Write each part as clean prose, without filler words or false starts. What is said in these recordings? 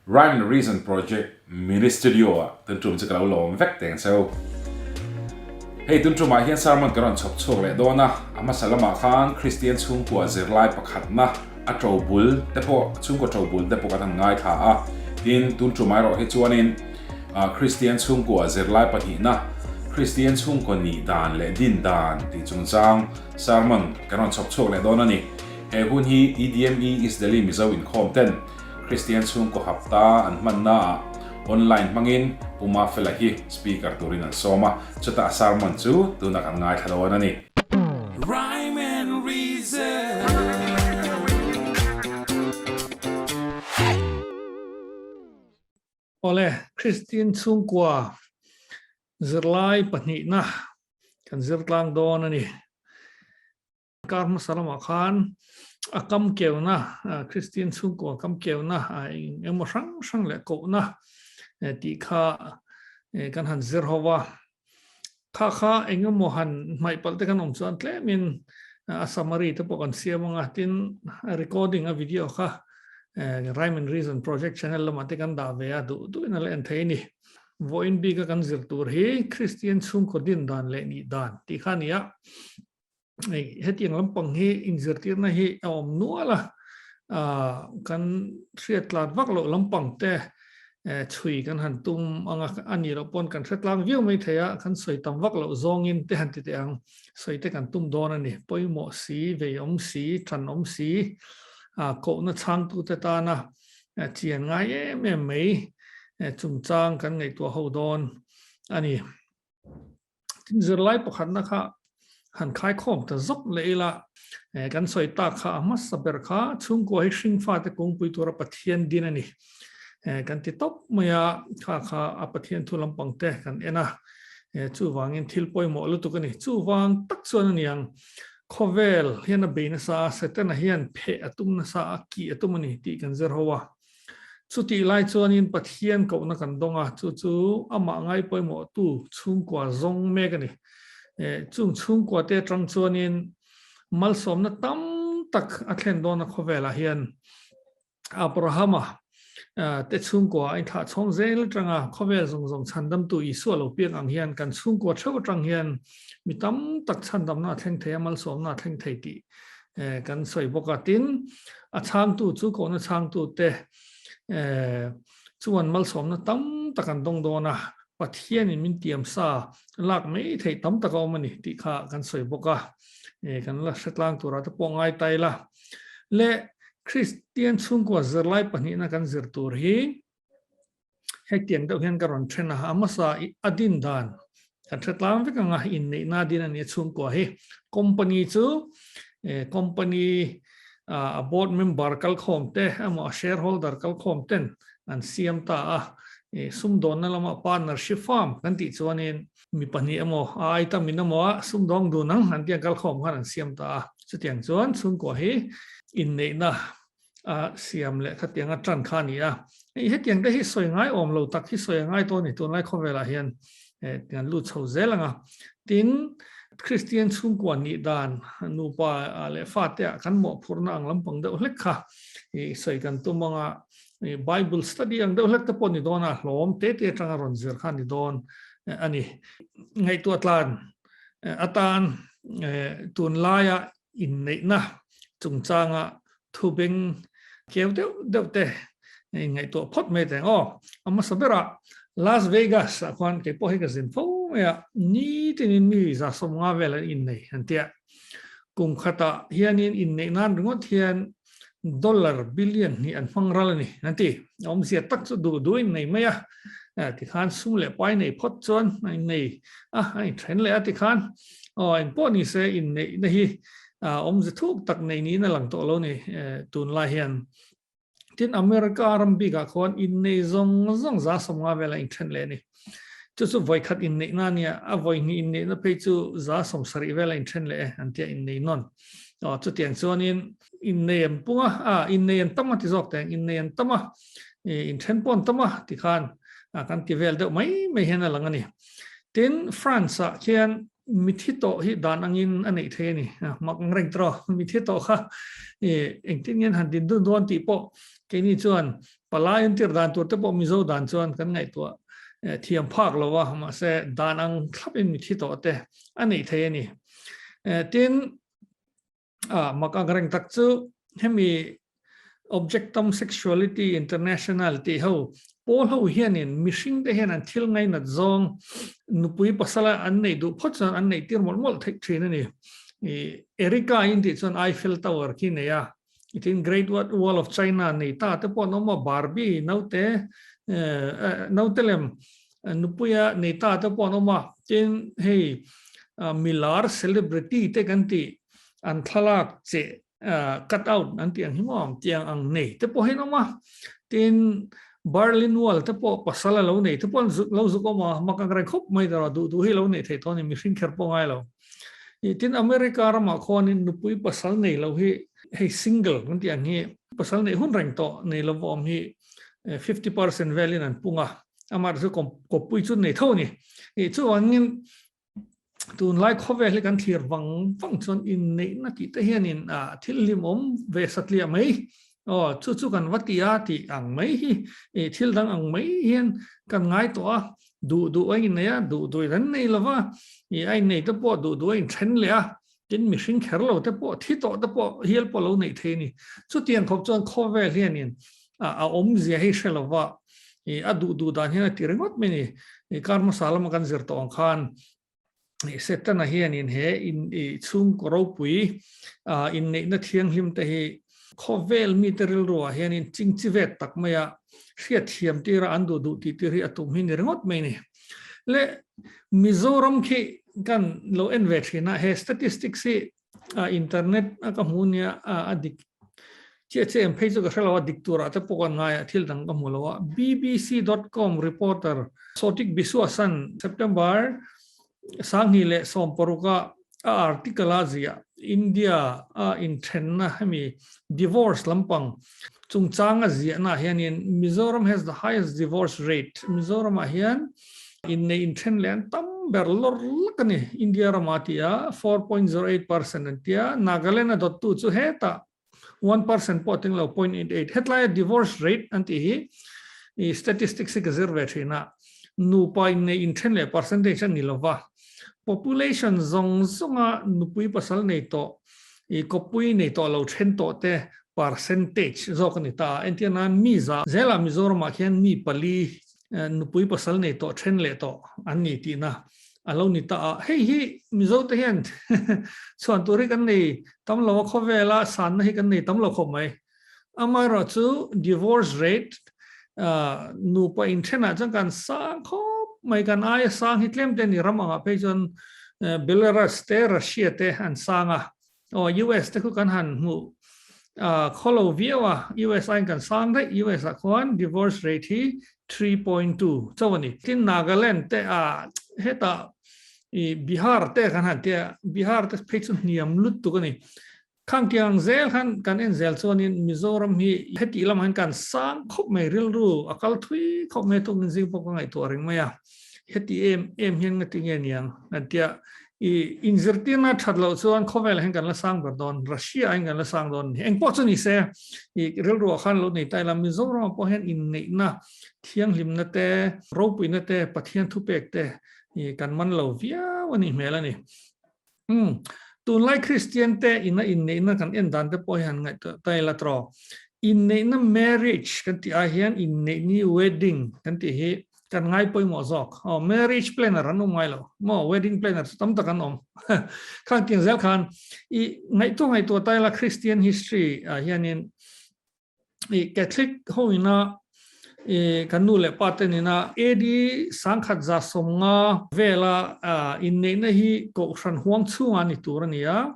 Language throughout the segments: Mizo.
Rhyme and Reason Project Mini Studio ah tun tum chu ka lo lawm vek teng cheu. Hei tun tumah hian sermon ka rawn chhawp chhuak leh dawn a, a hmasa lamah khan Kristian chhungkua zirlai pakhatna a to bul te pawh chhungkaw to bul te pawh kan han ngaithla a, tin tun tumah erawh hi chuanin Kristian chhungkua zirlai pahnihna Kristian chhungkaw nih dan leh din dan tih chungchang sermon kan rawn chhawp chhuak leh dawn a ni. He hun hi EDME East Delhi Mizo inkhawm ten Kristian chhungkaw hapta an hmannaah online hmangin Pu Mafela hi speaker turin an sawm a, chutah a sermon chu tunah kan ngaithla dawn a ni. Rhyme and Reason. Awle, Kristian chhungkua zirlai pahnihna kan zir tlang dawn a ni. Kar hmasa lamah khan a kam keuna, Kristian chhungkua kam keuna eng emaw hrang hrang leh kohna tih kha kan han zir ho va. Kha kha eng emaw han hmaih palh te kan awm chuan tlemin a summary te pawh kan siam ang a, tin recording a video kha Rhyme and Reason Project channel lamah te kan dah ve a, duh duhin a la en thei a ni. Vawiin bika kan zir tur hi Kristian chhungkaw din dan leh nih dan tih kha a ni a. Hei hetiang lampang hi inzirtirna hi a awm nual a, kan hriat tlat vak loh lampang te chhui kan han tum ang a, a nih loh pawn kan hre tlang viau mai thei a, kan sawi tam vak loh zawngin te han ti teh ang, sawi te kan tum dawn a ni. Pawimawh si, vei awm si, tan awm si, kohna chhangtute tana chian ngai em em mai chungchang kan ngaihtuah ho dawn a ni. Tin zirlai pakhatna kha han khaikhawm ta zawk leh ila, kan sawi tak kha a hmasa ber kha chhungkua hi hringfate kungpui tura Pathian din a ni. Kan ti tawp mai a, kha kha a Pathian thu lampang te kan en a, chuvangin thil pawimawh lutuk a ni. Chuvang tak chuan a ni ang, khawvel hian a bei nasa a, Setana hian pheh a tum nasa a, kih a tum a ni tih kan zir ho a. Chutih lai chuanin Pathian kohna kan dawng a, chu chu amah ngai pawimawhtu chhungkua zawng mek a ni. Chung chhungkua te atang chuanin malsawmna tam tak a thlen dawn a khawvelah hian Abrahama te chhungkua a inthlah chhawng zel atanga khawvel zawng zawng chhandamtu Isua lo piang ang hian kan chhungkua theuh atang hian mi tam tak chhandamna a thleng thei a, malsawmna a thleng thei tih kan sawi bawk a. Tin, a chhangtu chu kohna chhangtute chuan malsawmna tam tak an dawng dawn a, Pathianin min tiam sa lak mai theih tam tak a awm a ni tih kha kan sawi bawk a, kan la hre tlang turah te pawh ngai ta ila. Le Kristian chhungkua zirlai pahnihna kan zir tur hi Hetiang deuh hian ka rawn then a, a hmasa a din dan kan hre tlang vek ang a, inneihna din a nia chhungkua hi. Company chu company a board member kalkhawm te emaw a shareholder kalkhawm ten an siam ta a, sumdawnna lama partnership firm kan tih chuanin mi pahnih emaw a ai tamin emaw a sumdawng dun ang an tiang kalkhawm khan an siam ta a. Chutiang chuan chhungkua hi inneihna a siam leh khatiang a tan kha a ni a. Hei hetiang te hi sawi ngai awm lo tak hi sawi a ngai tawh a ni tunlai khawvelah hian kan lut chho zel ang a. Tin, Kristian chhungkua nih dan nupa leh fate ah kan mawhphurhna ang lampang deuh hlek kha i sawi kan tum ang a, Bible study ang deuh hlek te pawh ni dawn a, hlawm te te atanga rawn zir kha a ni dawn a ni. Ngaihtuah tlan atan tunlaia inneihna chungchanga thu beng keu deuh deuh te inngaihtuah phawt mai teng aw. A hmasa berah Las Vegas ah khuan kei pawh hi ka zin fo mai a, nitinin mi 150 vel an innei an tia. Kum khatah hianin inneih nan ringawt hian dollar billion hnih an hmang ral a ni an ti. A awmzia tak chu duh duh in nei mai a, tikhan sum leh pai nei phawt chuan a innei a, a inthen leh a tikhan aw engpawh ni se inneihna hi awmze thuk tak nei niin a lang tawh lo ni tunlai hian. Tin America ram bikah khuan innei zawng zawng 150 vel a inthen leh a ni. Chu chu vawi khat inneihna a nia, a vawi hnih inneihna phei chu 70 vel a inthen leh e an tia innei nawn. Aw chutiang chuanin innei an pung a, a innei an tam a ti zawk teng, innei an tam a, inthen pawh an tam a tikhan kan ti vel deuh mai mai hian a lang a ni. Tin France ah khian. Mithi tawh hi dan angin a neih thei a ni. Mak ang reng tawh a, mithi tawh kha engtin nge an han din dun dawn tih pawh keini chuan palai an tir dan tur te pawh Mizo dan chuan kan ngaihtuah thiam phak lo a, mahse dan ang thlapin mithi tawh te a neih thei a ni. Tin, A mak ang reng tak chu hemi Objectum Sexuality International tih ho pawl ho hianin mihring te hian an thil ngainat zawng nupui pasala an neih duh phawt chuan an neih tir mawlh mawlh theih thin a ni. I Erica in tih chuan Eiffel Tower khi nei a, i tin Great Wall of China nei ta te pawh an awm a, Barbie naute naute lem nupuia nei ta te pawh an awm a, tin hei milar celebrity te kan tih an thlalak che cut out an tih ang hi maw tiang ang nei te pawh hi an awm a, tin Berlin Wall te pawh pasal a lo nei te pawh an zuk lo zuk awm a, mak ang reng khawp mai erawh duh duh hi lo neih theih tawh a ni mihring kher pawh ngai lo. Tin America ramah khuanin nupui pasal nei lo hi hei single kan tih ang hi pasal neih hun reng tawh nei lo awm hi 50% velin an pung a, amah chu kawppui chu nei tho a ni. Chuvangin tunlai khawvel hi kan thlir vang vang chuan inneihna tih te hianin thil hlimawm ve satliah mai aw chu chu kan va ti a tih ang mai hi thil dang ang mai hian kan ngai tawh a, duh duh a innei a, duh duh in an nei lova, a innei te pawh duh duh a inthen leh a, tin mihring kher lo te pawh thi tawh te pawh hial pawh lo neih thei a ni. Chutiang khawp chuan khawvel hianin a awmzia hi hre lova a duh duh dan hian a ti ringawt mai a ni. Kar hmasa lama kan zir tawh ang khan Setana hianin he chhungkaw ropui inneihna thianghlim te hi khawvel mite rilruah hianin chingchi vet tak maia hriatthiam tira an duh duh tih tir hi a tum hi ni ringawt mai a ni. Le Mizoram khi kan lo en ve thin a, he statistics hi internet a ka hmu nia a dik chiah chiah em phei chu ka hre lo a, dik turah te pawh kan ngai a, thil dang ka hmu lo a. Bbc dot com reporter Sotik Biswasan September 2016 a a article a ziah India a inthenna hemi divorce lampang chungchang a ziahna ah hianin Mizoram has the highest divorce rate Mizoram ah hian innei inthen leh an tam ber lawr lak a ni India rama ti a 4.08% an tia Nagaland a dawttu chu hetah 1% pawh a tling lo 0.88 hetlaia divorce rate an tih hi i statistics hi ka zir ve thin a nupa innei inthen leh percentage a ni lova population zawng zawnga nupui pasal nei tawh i kawppui nei tawh lo then tawh te percentage zawk a ni ta a entir nan mi za zelah Mizoramah khian mi pali nupui pasal nei tawh then leh tawh an ni tihna a lo ni ta a, hei hi Mizo te hian chhuan tur hi kan nei tam lo a, khawvela sanna hi kan nei tam lo khawp mai. Amaherawh chu divorce rate nupa inthenah chuan kan sang khawp mai, kan aia sang hi tlem te a ni, ram angah phei chuan Belarus te Russia te an sang a, Aw US te khu kan han hmuh khaw lo viau a, US aiin kan sang daih, US ah khuan divorce rate hi 3.2 chauh a ni. Tin Nagaland te ah hetah i Bihar te kan han tia, Bihar te phei chu hniam lut tuk a ni. Khang tiang zel khan kan en zel chuanin Mizoram hi hetih lamah hian kan sang khawp mai, rilru a kal thui khawp mai tuk min zing pawh ka ngaihtuah reng mai a. Heti em em hian nga ti nge niang kan tia i inzirtirna that loh chuan khawvelah hian kan la sang ber dawn, Russia ah hian kan la sang dawn a ni. Engpawh chu ni se i rilruah khan lo nei ta ila Mizoramah pawh hian inneihna thianghlimna te, ropuina te, Pathian thupek te i kan man lo viau a nih hmel a ni. Umm tunlai Kristian te ina inneihna kan en dan te pawh hi han ngaihtuah ta ila tawh. Inneihna marriage kan tih ai hian inneihni wedding kan tih hi kan ngai pawimawh zawk. Aw marriage planner an awm ngai lo maw wedding planner chu tam tak an awm. Khang tiang zel khan i ngaihtuah ngaihtuah ta ila Kristian history ah hianin i Catholic ho ina i kan nu leh pa te nena AD 1150 vela inneihna hi kohhran huang chhunga ni tur a ni a,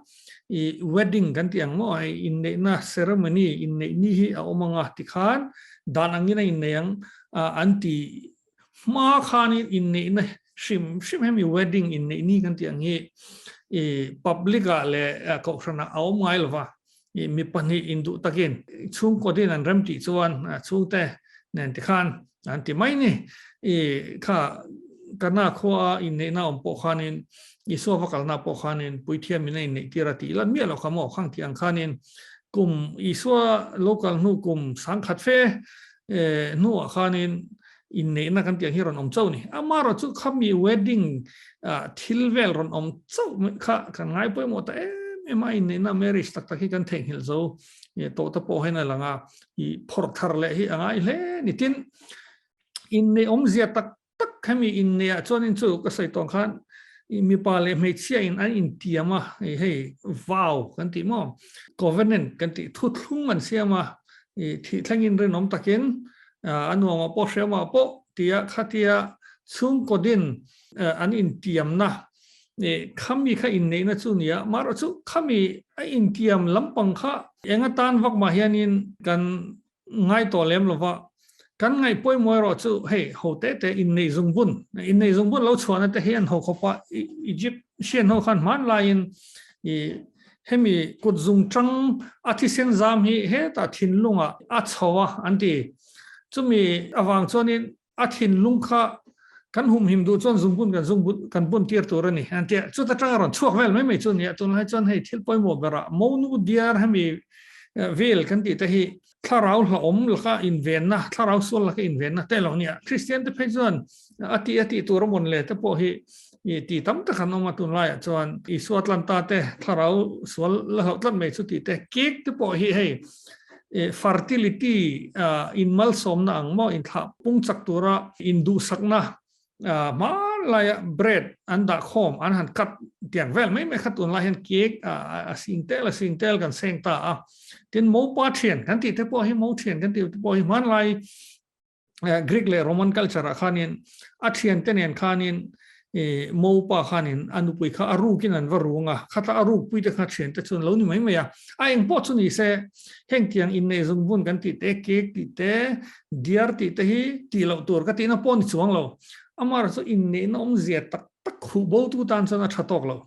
i wedding kan tih ang maw hei inneihna ceremony inneih ni hi a awm anga tikhan dan angin a innei ang an ti hma khanin inneihna hrim hrim hemi wedding inneih ni kan tih ang hi i public ah leh kohhran ah a awm ngai lova i mi pahnih induh takin chhungkaw din an rem tih chuan chhungte nen tikhan an ti mai ni i kha. Kana khua a inneihna awm pawh khanin Isua va kalna pawh khanin Puithiamin a inneih tir a tih lan miah lo kha maw? Khang tih ang khanin kum Isua lo kal hnu kum sangkhat fe hnuah khanin inneihna kan tih ang hi rawn awm chauh a ni. Amaherawh chu khami wedding thil vel rawn awm chauh kha kan ngai pawimawh ta em em a, inneihna marriage tak tak hi kan theihnghilh zo tawh te pawh hian a lang a, i phawrh thar leh hi a ngai hle ni. Tin, inneih awmzia tak tak hemi inneihah chuanin chu ka sawi tawng khan mipa leh hmeichhia in an intiam a, hei vow kan tih maw, covenant kan tih thuthlung an siam a, thih thlengin rinawm takin a nuamah pawh hreawmah pawh tia khatia chhungkaw din an intiamna khami kha inneihna chu nia, marawh chu khami a intiam lampang kha eng atan vak mah hianin kan Ngai tawh lem lova, kan ngaih pawimawh erawh chu hei ho te te innei zungbun, innei zungbun lo chhuahna te hi an ho khawp a, Egyptian ho khan hman laiin i hemi kut zung tang a thisen zam hi hetah thinlungah a chho a an ti. Chumi avang chuanin A thinlung kha kan humhim duh chuan zungbun kan zungbun kan bun tir tur a ni. An tia chuta tanga rawn chhuak vel mai mai chu a ni a, tunlai chuan hei thil pawimawh berah monu diar hemi vel kan tih te hi thlarau hlauhawm laka invenna, thlarau sual laka invenna te lo nia. Kristian te phei chuan a tih a tih tur a mawn le te pawh hi ti tam tak an awm a tunlaiah chuan Isua tlanta te thlarau sual la hlauh tlat mai chu tih te cake te pawh hi hei Fertility in malsawmna ang maw inthlah pung chak tura induhsakna hmanlaia bread an dah khawm an han cut tiang vel mai mai kha tunlai hian cake a sing tel a sing tel kan seng ta a. Tin mopa thian kan tih te pawh hi mo thian kan tih te pawh hi hmanlai Greek leh Roman culture ah khanin a thiante nen khanin mopa khanin a nupui kha a rukin an va rung a, khata a ruk pui te kha thiante chu an lo ni mai mai a, a eng pawh chu ni se heng tiang innei zungbun kan tih te, cake tih te, diar tih te hi tih loh tur ka tihna pawh ni chuang lo, amaherawhchu chu inneihna awmzia tak tak khuh bo tu tan chuan a tha tawk lo.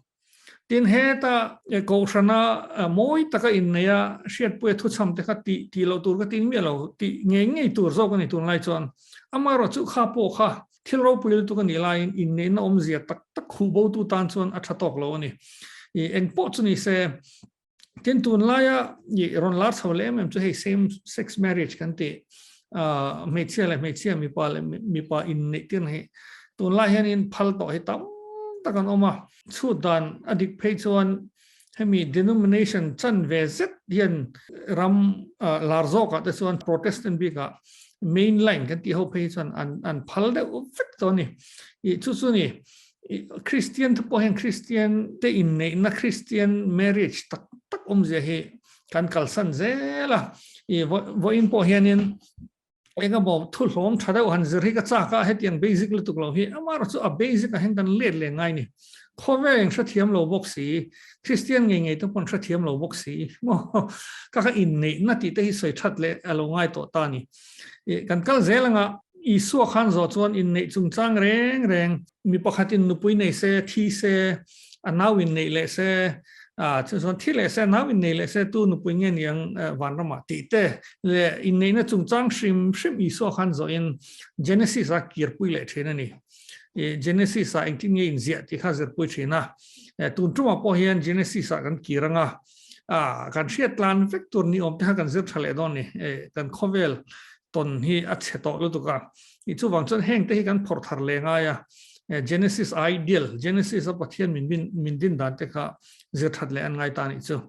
Tin, heta Kohhrana mawi taka inneia hriatpuia thuchham te kha tih tih loh tur ka tin miah lo, tih ngei ngei tur zawk a ni tunlai chuan. Amaherawh chu kha pawh kha thil ropui lutuk a nih laiin inneihna awmzia tak tak khuh botu tan chuan a tha tawk lo a ni. Eng pawh chu ni se, Tin tunlaia i rawn lar chho leh em em chu hei same sex marriage kan tih hmeichhia leh hmeichhia mipa leh mipa inneih tirna hi tunlai hianin phal tawh hi tam tak an awm a. Chhut dan a dik phei chuan hemi denomination chan ve zet hian ram lar zawkah te chuan Protestant bikah main line kan tih ho phei hi chuan an phal deuh vek tawh a ni. I chu chu ni Kristian te pawh hian Kristian te inneihna Kristian marriage tak tak awmzia hi kan kalsan zel a. I vawiin pawh hianin engemaw thu hlawm tha deuh han zir hi ka chak a, hetiang basic lutuk lo hi amaherawh chu a basic ah hian kan let leh ngai ni. Khawvel eng hrethiam lo bawk si, Kristian ngei ngei te pawh an hrethiam lo bawk si maw ka kha inneihna tih te hi sawi that leh a lo ngai tawh ta a ni. Kan kal zel anga Isua khan zawh chuan inneih chungchang reng reng mi pakhatin nupui nei se, thi se, a nau inneih leh se, chu chuan thi leh se, a nau inneih leh se tu nupui nge ni ang vanramah tih te leh inneihna chungchang hrim hrim Isua khan zawhin Genesis a kirpui leh thin a ni. Genesis ah engtin nge inziah tih kha zirpui thin a, tun tumah pawh hian Genesis ah kan kir anga kan hriat tlan vek tur ni awm te kha kan zir tha leh dawn ni, kan khawvel tawn hi a chhe tawh lutuk a, i chuvang chuan heng te hi kan phawrh thar leh ngai a, Genesis ideal, Genesis a Pathian min bin min din dan te kha zir that leh an ngai ta nih chu.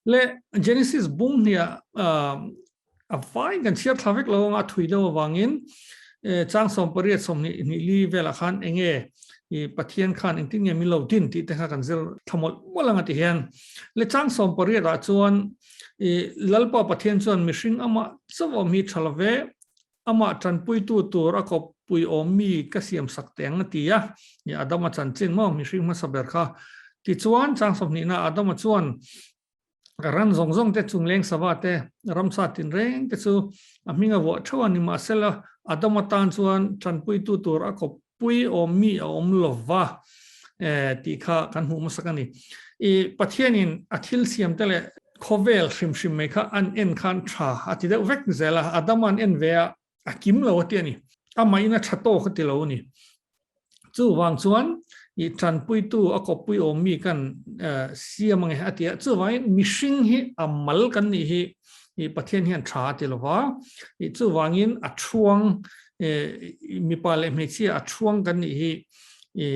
Le Genesis bung hnia a vai kan chhiar thla vek lo anga thui deuh awangin chang 18 20 li velah khan enge i Pathian khan engtin nge min lo din tih te kha kan zir thla mawlh mawlh anga ti hian le chang 18 ah chuan I Lalpa Pathian chuan mihring amah chauh awm hi tha love, amah tanpuitu tur a kawppui awm mi ka siam sak teh ang a ti a. I Adama chanchin maw mihring hmasa ber kha. Tichuan, chang sawmhnihna Adama chuan ran zawng zawng te, chungleng sava te, ramsa tinreng te chu a hming a vuah theuh a, nimahsela Adama tan chuan tanpuitu tur a kawp pui awm mi a awm lo va tih kha kan hmuh hmasak a ni. I Pathianin a thil siam te leh khawvel hrim hrim mai kha an en khan tha a ti deuh vek zel a, Adama an en ve a, a kim lo a ti a ni. Amahin a tha tawk a ti lo a ni. Chuvang chuan i tanpuitu a kawppui awm mi kan siam ange a ti a. Chuvangin mihring hi a mal kan nih hi i Pathian hian tha a ti lo va. I chuvangin a thuang mipa leh hmeichhia a thuang kan nih hi i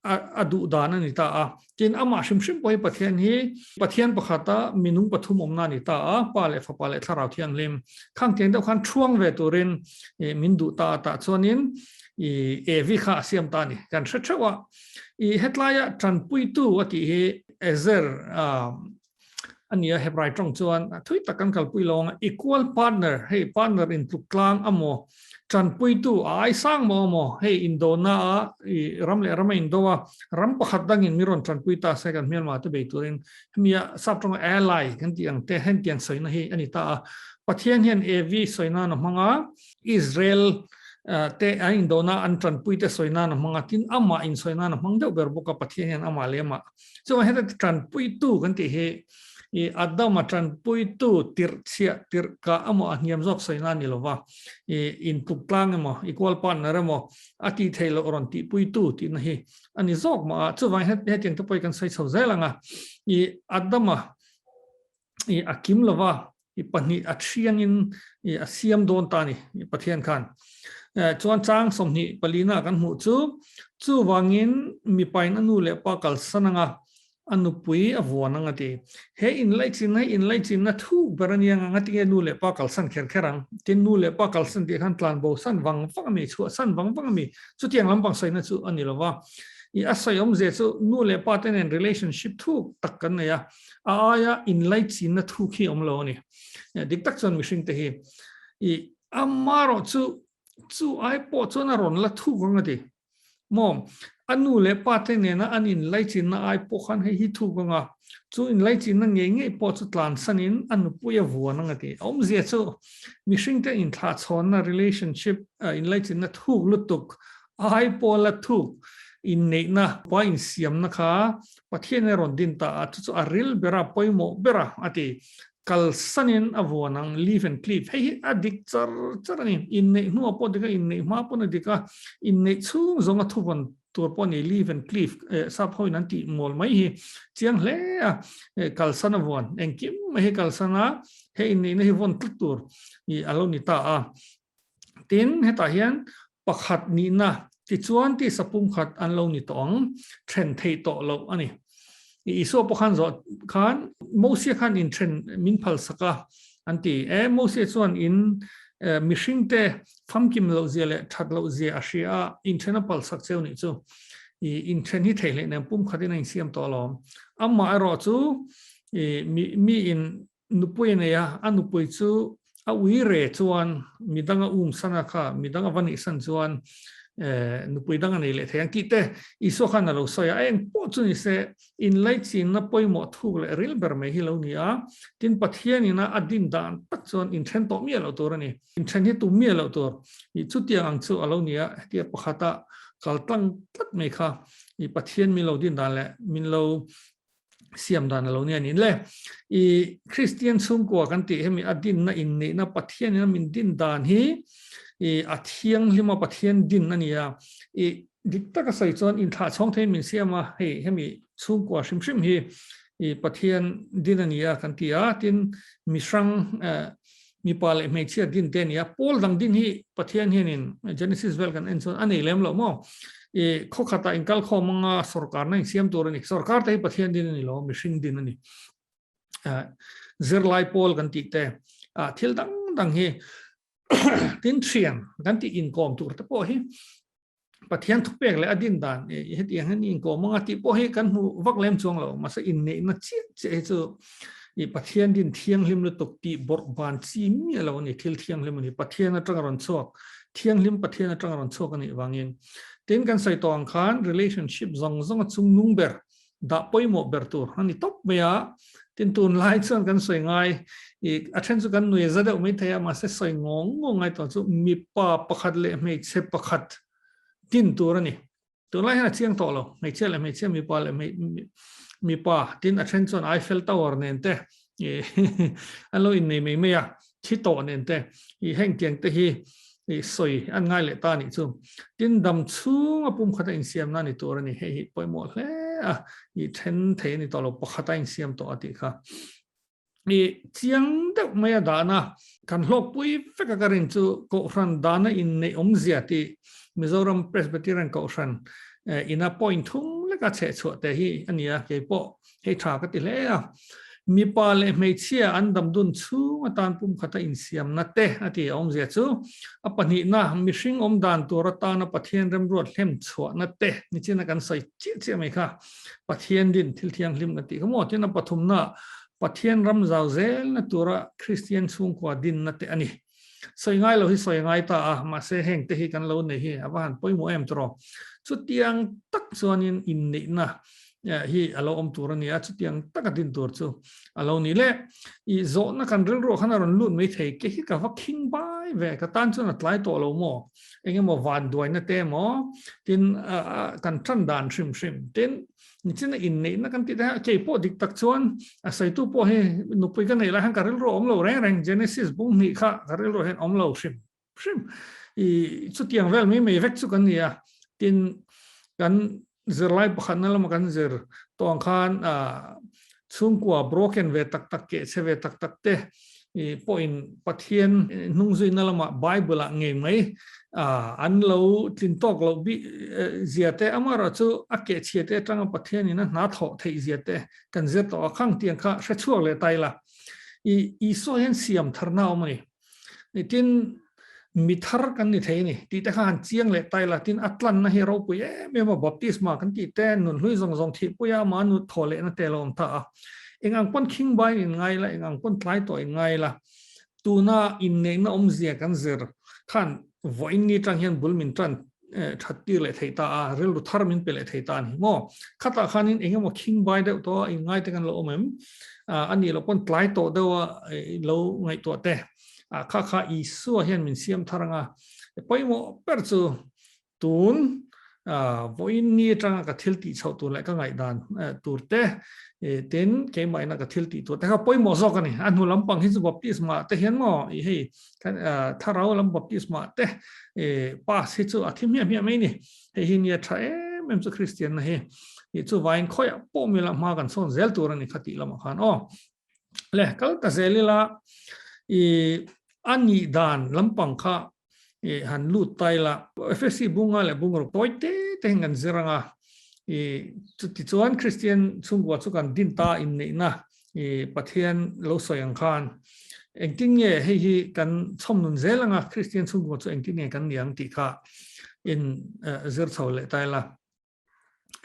a duh dan a ni ta a. Tin, amah hrim hrim pawh hi Pathian hi Pathian pakhata minung pathum awmna a ni ta a, Pa leh Fapa leh Thlarau Thianghlim. Khang tiang deuh khan thuang ve turin min duh ta a, tah chuanin i Evi kha a siam ta a ni. Kan hre theuh a, i hetlaia tanpuitu a tih hi Ezer a ni a, Hebrai tawng chuan thui tak kan kalpui lo ang a, equal partner, hei partner intluk tlang amaw, tanpuitu a ai sang maw amaw, hei indona a i ram leh ram a indo a, ram pakhat dangin mi rawn tanpui ta se kan hmelma te bei turin hemi a sap tawnga ally kan tih ang te hentiang sawina hi a ni ta a. Pathian hian Evi sawi nan a hmang a, Israel te an indona an tanpui te sawi nan a hmang a, tin amah insawi nan a hmang deuh ber bawk a, Pathian hian amah leh amah Chuan heta tanpuitu kan tih hi i Adama tanpuitu tirh chhiah tirh kah emaw a hniam zawk sawi na a ni lo va, i intluk tlang emaw equal partner emaw a tih theih loh rawn tihpuitu tihna hi a ni zawk mah a. Chuvangin hetiang te pawh hi kan sawi chho zel ang a, i Adama i a kim lo va, i pahnih a thiangin i a siam dawn ta a ni Pathian khan. Chuan chang 24 na kan hmuh chu, chuvangin mipain a nu leh pa kalsan anga a nupui a vuan ang a ti. He inlaichinna hi inlaichinna thuk ber a nia ang a, tinge nu leh pa kalsan kher kher ang? Tin, nu leh pa kalsan tih khan tlanbo san vang vang a mi, chhuah san vang vang a mi, chutiang lampang sawina chu a ni lo va. I a sawi awmzia chu nu leh pa te nen relationship thuk tak kan nei a, A aia inlaichinna thu khi awm lo a ni. Dik tak chuan mihring te hi i amarawh chu chu ai pawh chuan a rawn la thuk ang a ti. Maw? A nu leh pa te nena an inlaichinna ai pawh khan hei hi thuk ang a, chu inlaichinna ngei ngei pawh chu tlansanin a nupui a vuan ang a ti. A awmzia chu mihring te inthlahchhawnna relationship inlaichinna thuk lutuk ai pawh la thuk inneihna pa insiamna kha Pathian a rawn din ta a, chu chu a ril ber a, pawimawh ber a, a ti. Kalsanin a vuan ang, leave and cleave. Hei hi a dik char char a ni. Inneih hnuah pawh a dik a, inneih hma pawn a dik a, inneih chhung zawnga thuvawn tur pawh a ni, leave and cleave, eh, sap hoin an tih mawl mai hi chiang hle a, eh, kalsan a vuan. Engkim mai hi kalsan a, he inneihna hi vawn tlat tur i a lo ni ta a. Tin, hetah hian pakhat nihna tichuan tisa pumkhat an lo ni tawh ang, then theih tawh loh a ni. Isua pawh khan zawh khan Mosia khan inthen min phalsak a an ti. E, Mosia chuan in mihringte famkim loh zia leh that loh zia a hria a, inthen a palsak cheu nih chu. I inthen hi theih hleih nen pumkhatin a insiam tawh alawm. Amah erawh chu i mi in Nupui a nei a, a nupui chu a ui re chuan midang a um san a kha, midang a va nih san chuan nupui dang a nei leh thei ang tih te Isua khan a lo sawi a, a eng pawh chu ni se inlaichinna pawimawh thuk leh ril ber mai hi lo ni a, tin Pathian ina a din dan tak chuan inthen tawh miah loh tur a ni, inthen hi tum miah loh tur i chutiang ang chu a lo ni a, hetia pakhata kal tlang tlat mai kha i Pathian min lo din dan leh min lo siam dan a lo nia nin le. I Kristian chhungkua kan tih hemi a dinna inneihna Pathian in a min din dan hi i a thianghlim a Pathian din a ni a. I dik taka sawi chuan inthlah chhawng theiin min siam a, hei hemi chhungkua hrim hrim hi i Pathian din a ni a kan ti a, tin mihrang mipa leh hmeichhia din te a ni a, pawl dang din hi Pathian hianin Genesis vel kan en chuan a nei lem lo maw? I khaw khatah inkal khawm anga sorkarna insiam tur a ni. Sorkar te hi Pathian din a ni lo, mihring din a ni. Zirlai pawl kan tih te, thil dang dang hi tin thian kan tih inkawm tur te pawh hi Pathian thupek leh a din dan hetiang hian inkawm anga tih pawh hi kan hmu vak lem chuang lo. Mahse inneihna chiah chiah hi chu i Pathian din thianghlim lutuk tih bawrh ban chi miah lo a ni, thil thianghlim a ni. Pathian atanga rawn chhuak, thianghlim Pathian atanga rawn chhuak a nih vangin. Tin, kan sawi tawh ang khan relationship zawng zawnga chungnung ber, dah pawimawh ber tur a ni tawp mai a. Tin, tunlai chuan kan sawi ngai, i a then chu kan nui za deuh mai thei a, mahse sawi ngawng ngawng ngai tawh chu mipa pakhat leh hmeichhe pakhat din tur a ni. Tunlai hian a chiang tawh lo, hmeichhia leh hmeichhia, mipa leh mipa, tin a then chuan Eiffel Tower nen te an lo innei mai mai a, thi tawh nen te, i heng tiang te hi. I sawi an ngai leh ta a nih chu. Tin, dam chhunga pumkhata insiamna a ni tur a ni. Hei hi pawimawh hle a, i then thei a ni tawh lo, pakhata insiam tawh a tih kha. I chiang deuh mai a dahna kan hlawkpui vek a ka rin chu Kohhran dahna inneih awmzia tih Mizoram Presbyterian Kohhran ina point thum leka chhehchhuah te hi a ni a, keipawh Hei tha ka ti hle a, mipa leh hmeichhia an damdun chhung atan pumkhata insiamna te a ti a awmzia chu a pahnihna mihring awmdan tur atana Pathian remruat hlem chhuahna te nichina kan sawi chiah chiah mai kha Pathian din thil thianghlim kan tih kha maw tin a pathumna Pathian ram zau zelna tura Kristian chhungkua dinna te a ni. Sawi ngai lo hi sawi ngai ta a, mahse heng te hi kan lo nei hi a va han pawimawh em tawh. Chutiang tak chuanin inneihna hi a lo awm tur a ni a, chutiang taka din tur chu a lo ni le. I zawhna kan rilruah khan a rawn lut mai thei, ke hi ka va khing bai ve, ka tan chuan a tlai tawh lo maw, eng emaw vanduaina te emaw tin kan tan dan hrim hrim tin Nichina inneihna kan tih te hian kei pawh dik tak chuan a sawitu pawh hi nupui ka neih lai hian ka rilru a awm lo reng reng Genesis bung hnih kha ka rilru hian awm lo hrim hrim i chutiang vel mai mai vek chu kan ni a tin kan zirlai pakhatna lama kan zir tawh ang khan chhungkua broken ve tak tak keh chhe ve tak tak te i pawhin Pathian hnungzuina lamah Bible ah ngei mai an lo tlin tawk loh bih zia te amaherawh chu a keh chhia te atanga Pathian in a hna thawh theih zia te kan zir tawh a khang tiang kha hre chhuak leh ta ila i Isua hian siam tharna a awm a ni. Tin, mi thar kan ni thei a ni tih te kha han chiang leh ta ila, tin a tlanna hi ropui em em a, baptisma kan tih te, nunhlui zawng zawng thihpuia ama nu thaw lehna te a lo awm ta a. Eng ang pawn khingbai in ngai ila, eng ang pawn tlai tawh in ngai ila, tuna inneihna awmzia kan zir khan vawiin ni tang hian bul min tan that tir leh thei ta a, rilru thar min pe leh thei ta a ni maw? Khatah khanin eng emaw khingbai deuh tawh a inngai te kan lo awm em? A nih loh pawn tlai tawh deuh a lo ngaihtuah te. Kha kha Isua hian min siam thar anga pawimawh ber chu tun vawiin ni atanga ka thil tih chhoh tur leh ka ngaihdan tur te tin keimah ina ka thil tih tur te kha pawimawh zawk a ni. A hnu lampang hi chu baptisma te hian maw i hei Kan thlarau lam baptisma te pass hi chu a thi hmiah hmiah mai ni. Hei hi nia tha em em chu Kristian na hi. I chu vain khawiah pawh mi la hma kan sawn zel tur a ni kha tih lamah khan aw. Le kal ta zel ila i a nih dan lampang kha i han lut ta ila Efesi bunga leh bungruk tawi te te hian kan zir anga i chuti chuan Kristian chhungkua chu kan din ta inneihna I Pathian lo sawi ang khan engtin nge hei hi kan chhawm nun zel anga Kristian chhungkaw chu engtin nge kan ni ang tih kha in zir chho leh ta ila.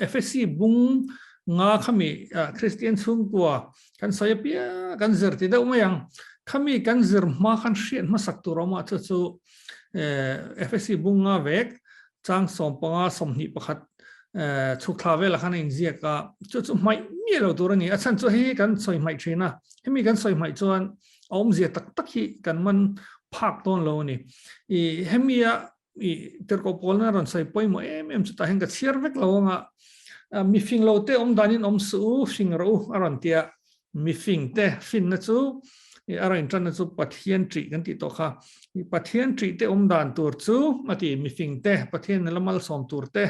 Efesi bung nga khami Kristian chhungkua kan sawi apiang kan zir ti deuh mai ang. Khami kan zir hma khan hriat hmasak tur awm ah chu chu Efesi bung nga vek Chang 15 21 chhuk thla velah khan a inziak a, chu chu hmaih miah lo tur a ni. A chhan chu hei hi kan sawi hmaih thin a, hemi kan sawi hmaih chuan a awmzia tak tak hi kan man phak dawn lo a ni. I hemia i tirhkoh pawlna rawn sawi pawimawh em em chutah hian ka chhiar vek lo anga mifing lo te awm danin awm suh u, hring rawh u a rawn ti a, Mifing te finna chu a rawn intanna chu Pathian ṭih kan tih tawh kha. Pathian ṭih te awm dan tur chu a ti, mifing te, Pathian la malsawm tur te,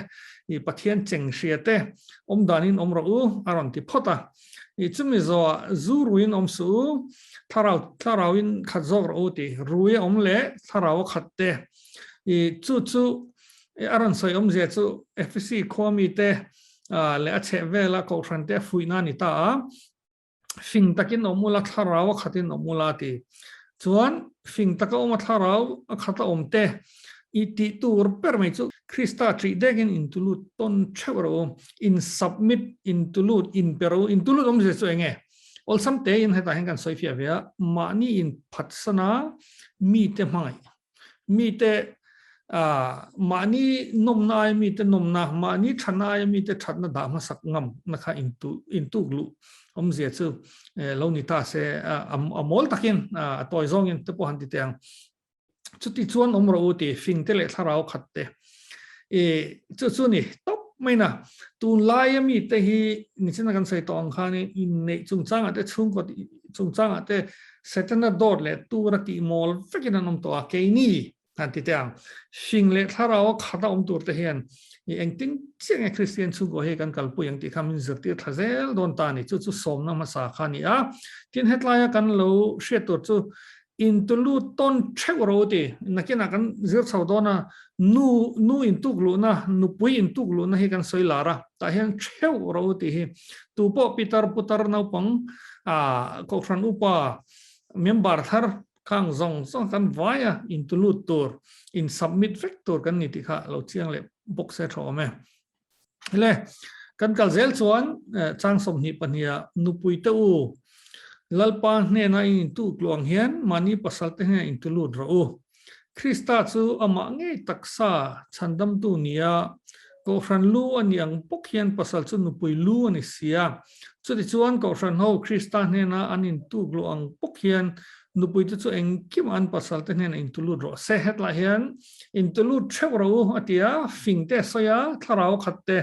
Pathian cheng hria te awm danin awm rawh u a rawn ti phawt a. Chumi zawhah zu ruiin awm suh u, thlarau thlarauin khat zawk rawh u ti, rui a awm leh thlarau a khat te. Chu chu a rawn sawi awmzia chu Efesi khua mite leh a chheh vela kohhran te a fuihna a ni ta a, fing takin awm ula thlarau a khatin awm ula a ti. Chuan fing taka awm a thlarau a khat a awm te i tih tur ber mai chu Krista ṭih dekin intulut tawn ṭheuh rawh u, in submit, intulut, inpe rawh u, intulut awmzia chu eng nge? Awlsam tein hetah hian kan sawi fiah ve a, mahni inphatsana mite hmangaih. Mite mahni nawmna aia mite nawmna, mahni thatna aia mite thatna dah hmasak ngam na kha intuk luh awmzia chu lo ni ta se, a mawl takin a tawi zawngin te pawh han ti teh ang. Chuti chuan awm rawh u ti fingte leh thlarau khat te. Chu chu ni tawp mai na. Tunlaia mite hi nichina kan sawi tawh ang khanin inneih chungchangah te chhungkaw chungchangah te Setana dawt leh tura tih mawl vekin an awm tawh a, keini Han ti teh ang. Fing leh thlarau a khat a awm tur te hian i engtin chiah nge Kristian chhungkaw hi kan kalpui ang tih kha min zirtir thla zel dawn ta a ni. Chu chu sawmna hmasa kha a ni a. Tin, hetlaia kan lo hriat tur chu intulut tawn theuh ro ti. Nakinah kan zir chho dawn a, nu nu intuk luhna, nupui intuk luhna hi kan sawi lar a. Tah hian theuh ro tih hi tupawh pitar putar naupang ah kohhran upa member thar Khang zawng zawng kan vai a, intulut tur, in submit vek tur kan ni tih kha lo chiang leh bawk se tha awm e. Le, kan kal zel chuan chang 22 ah nupui te u, Lalpa hnena in intu tluang hian mahni pasal te hnena intulut rawh u. Krista chu amah ngei taksa chhandamtu nia Kohhran lu a ni ang bawk hian pasal chu nupui lu a ni si a. Chutichuan Kohhran ho Krista hnena an intuk luh ang bawk hian nupuite chu engkim an pasalte hnena intulut rawh se. Hetlai hian intulut theuh rawh u a ti a, fing te a sawi a, thlarau khat te,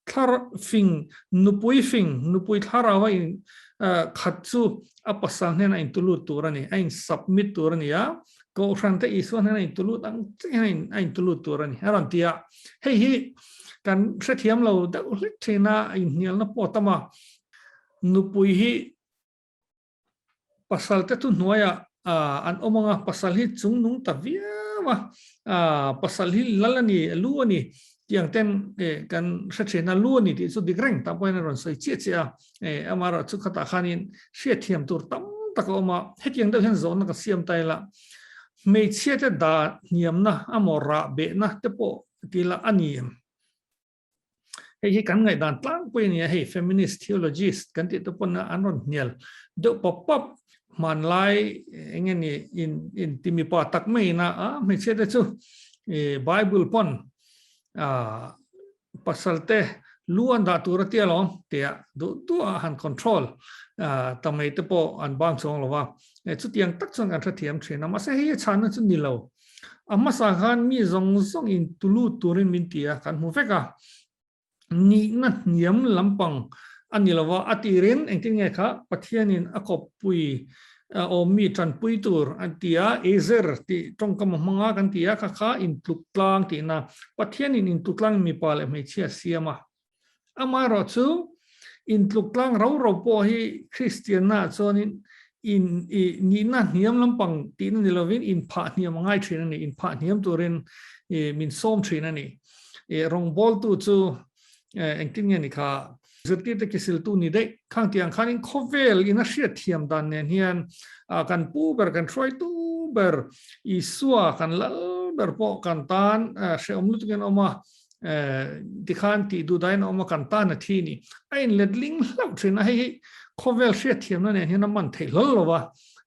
thlar fing, nupui fing, nupui thlarau a in khat chu a pasal hnena intulut tur a ni, a in submit tur a ni a, Kohhran te Isua hnena intulut ang chiah hian a intulut tur a ni a rawn ti a. Hei hi kan hrethiam lo deuh hlek thin a, inhnialna pawh a tam a. Nupui hi pasal te thu hnuaiah an awm ang a, pasal hi chungnung ta viau a, pasal hi lal a ni, lu a ni tiang ten kan hre thin a, lu a ni tih chu dik reng tak pawhin a rawn sawi chiah chiah a. Amaherawh chu khatah khanin hriatthiam tur tam tak a awm a, hetiang deuh hian zawhna ka siam ta ila, hmeichhia te dah hniamna amaw rah behna te pawh ti ila a ni em? Hei hi kan ngaihdan tlangpui a ni a, hei feminist theologist kan tih te pawn an rawn hnial deuh pawp pawp, hmanlai eng nge ni in in ti mipa tak maiin a hmeichhia te chu Bible pawn Pasal te lu an dah tur a tia lawm tia duh duh a han control ta mai te pawh an bang chuang lo va, chutiang tak chuan kan hrethiam thin a, mahse hei a chhanna chu ni lo. A hmasa khan mi zawng zawng in tulu turin min ti a, kan hmu vek a, nihna hniam lampang a ni lo va, a tirin engtin nge kha Pathianin a kawppui awmmi tanpui tur an ti a, Ezer tih tawngkam a hmang a kan ti a, kha kha intluk tlang tihna, Pathianin intluk tlang mipa leh hmeichhia a siam a. Amaherawh chu intluk tlang ro ro pawh hi Kristianna ah chuanin in i nihna hniam lampang tihna ni lovin inphah hniam a ngai thin a ni, inphah hniam turin i min sawm thin a ni. I rawngbawltu chu engtin nge ni kha zirtirte kisiltu ni daih khang tiang khanin khawvel in a hriat thiam dan nen hian kan pu ber kan hruaitu ber Isua kan lal ber pawh kan tan hrehawm lutukin awm a tikhan tih duh dahin a awm a kan tan a thi ni a inletling hlauh thin a hei hi khawvel hriat thiamna nen hian a man theih hlawl lo va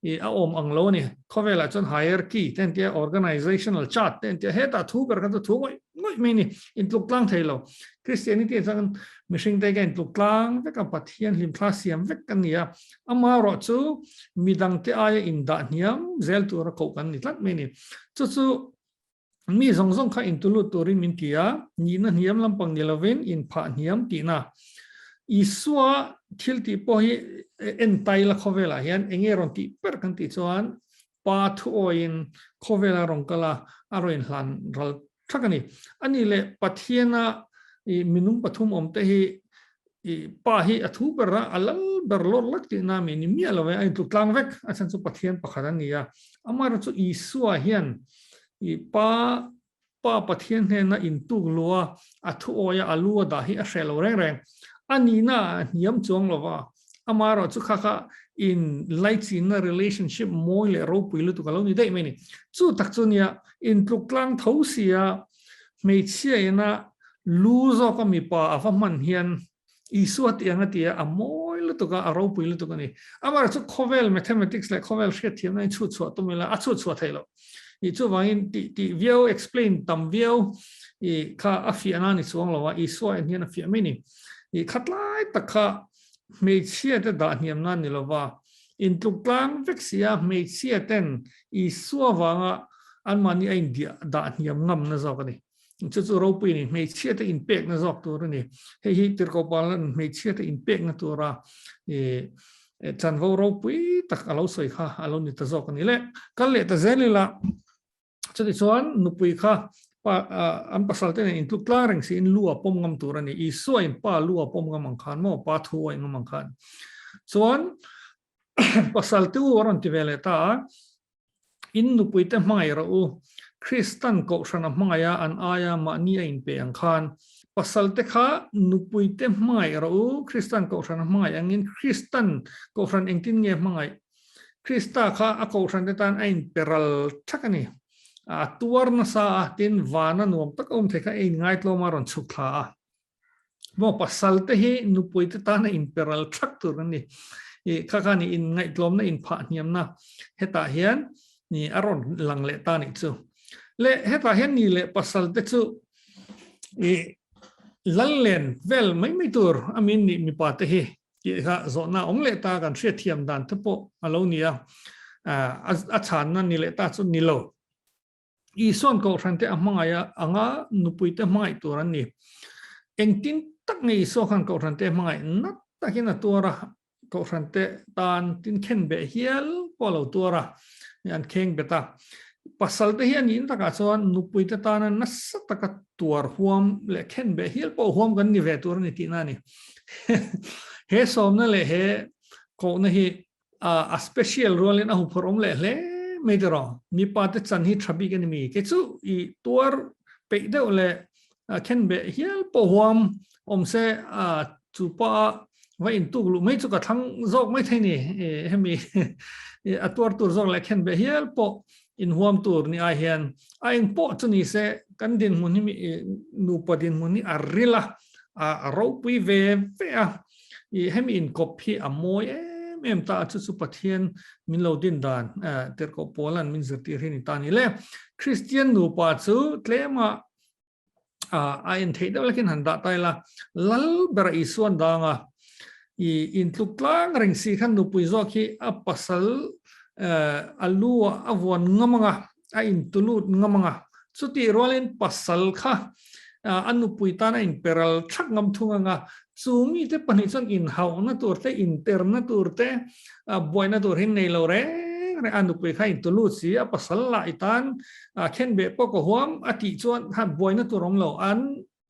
i a awm ang lo a ni. Khawvelah chuan hierarchy te an tia, organizational chart te an tia, hetah thu ber kha chu thu ngawih ngawih mai a ni, intluk tlang thei lo. Christianity ah chuan mihring te hian intluk tlang vek a, Pathian hlimthla siam vek kan ni a, amaherawh chu midangte aia indah hniam zel tura koh kan ni tlat mai a ni. Chu chu Mi zawng zawng kha intulut turin min ti a, nihna hniam lampang ni lovin inphah hniam tihna. Isua thil tih pawh hi en tai la khawvelah hian eng nge rawn tih ber kan tih chuan Pa thuawiin khawvela rawn kal a, a rawn inhlan ral thak a ni. A nih leh Pathiana minung pathum awmte hi I pa hi a thu ber a, a lal ber lawr lak tihna mi ni miah lo e, a intluk tlang vek, a chhan chu Pathian pakhat a ni a. Amaherawhchu chu Isua hian i pa, pa Pathian hnena intuk lu a, a thu awi a, a lu a dah hi a hreh lo reng reng. A nihna a hniam chuang lo va, amaherawhchu kha kha in laichinna relationship mawi leh ropui lutuk a lo ni daih mai a ni. Chu tak chu nia, intluk tlang tho sia hmeichhia ina lu zawka mipa a va hman hian Isua tih ang a ti a, a mawi lutuk a, a ropui lutuk a ni. Amaherawhchu chu khawvel mathematics leh khawvel hriatthiamna in chhut chhuah tum ila a chhut chhuah theih loh. I chuvangin tih tih viau, explain tam viau i kha a fiahna a ni chuang lo a, Isua en hian a fiah mai a ni. I khatlai tak kha hmeichhia te dah hniam nan ni lova, intluk tlang vek si a, hmeichhia ten Isua vanga anmahni a india dah hniam ngamna zawk a ni. Chu chu ropui a ni, hmeichhia te inpekna zawk tur a ni. Hei hi Tirhkoh Paula'n hmeichhia te inpekna tura i chanvo ropui tak a lo sawi kha a lo ni ta zawk a ni le. Kal leh ta zel ila. Chutichuan nupui kha pa an pasal te nen intluk tlang reng siin lu a pawm ngam tur a ni. Isua in pa lu a pawm ngam ang khan maw, pa thu a ingam ang khan. Chuan pasal te u a rawn ti ve leh ta a, in nupui te hmangaih rawh u, Kristan kohhran a hmangaih a, an aia mahni a inpe ang khan. Pasal te kha nupui te hmangaih rawh u, Kristan kohhran a hmangaih angin Kristan kohhran engtin nge hmangaih? Krista kha a kohhran te tan a inperal thak a ni. A tuar nasa a, tin vana nuam tak a awm thei kha a inngaitlawm a rawn chhuk thla a. Maw pasal te hi nupui te tan a inperal thak tur an ni. I kha kha ni inngaihtlawmna inphah hniamna hetah hian ni a rawn lang leh ta nih chu. Le hetah hian ni leh pasal te chu i lal len vel mai mai tur a min nih mipa te hi tih kha zawhna awm leh ta kan hriatthiam dan te pawh a lo ni a, a chhanna ni leh ta chu ni lo. Isuan kohhran te a hmangaih a anga nupui te hmangaih tur an ni. Engtin tak nge Isua khan kohhran te hmangaih nat takin a tuar a, kohhran te tan tin khen beh hial pawh a lo tuar a, an kheng bet a. Pasal te hi a niin takah chuan nupui te tana nasa taka tuar huam leh khen beh hial pawh huam kan ni ve tur a ni tihna a ni. He sawmna leh he kohna hi a special rualin a huphurh awm leh hle mai te rawh. Mipa te chan hi tha bik a ni mi. Kei chu i tuar peih deuh leh khen beh hial pawh huam awm se chu pa va intuk luh mai chu ka thlang zawk mai thei ni. Hemi a tuar tur zawk leh khen beh hial pawh inhuam tur ni ai hian a eng pawh chu ni se kan dinhmun hi nupa dinhmun hi a ril a, a ropui ve ve a. I hemi inkawp hi a mawi em em ta a, chu chu Pathian min lo din dan tirhkoh Paula'n min zirtir hi ni ta a ni le. Kristian nupa chu tlema a en theih deuh lekin han dah ta ila, Lal bera Isuan dang a, i intluk tlang reng si khan nupui zawk hi a pasal a lu ah a vuan ngam ang a, a intulut ngam ang a. Chutih rualin pasal kha a nupui tan a inperal thak ngam thung ang a, chu mite pahnih chuan inhauhna tur te, interna tur te, buaina tur hi nei lo reng reng a, nupui kha intulut si, a pasal lah i tan khenbeh pawh ka huam a tih chuan khan buaina tur awm lo, an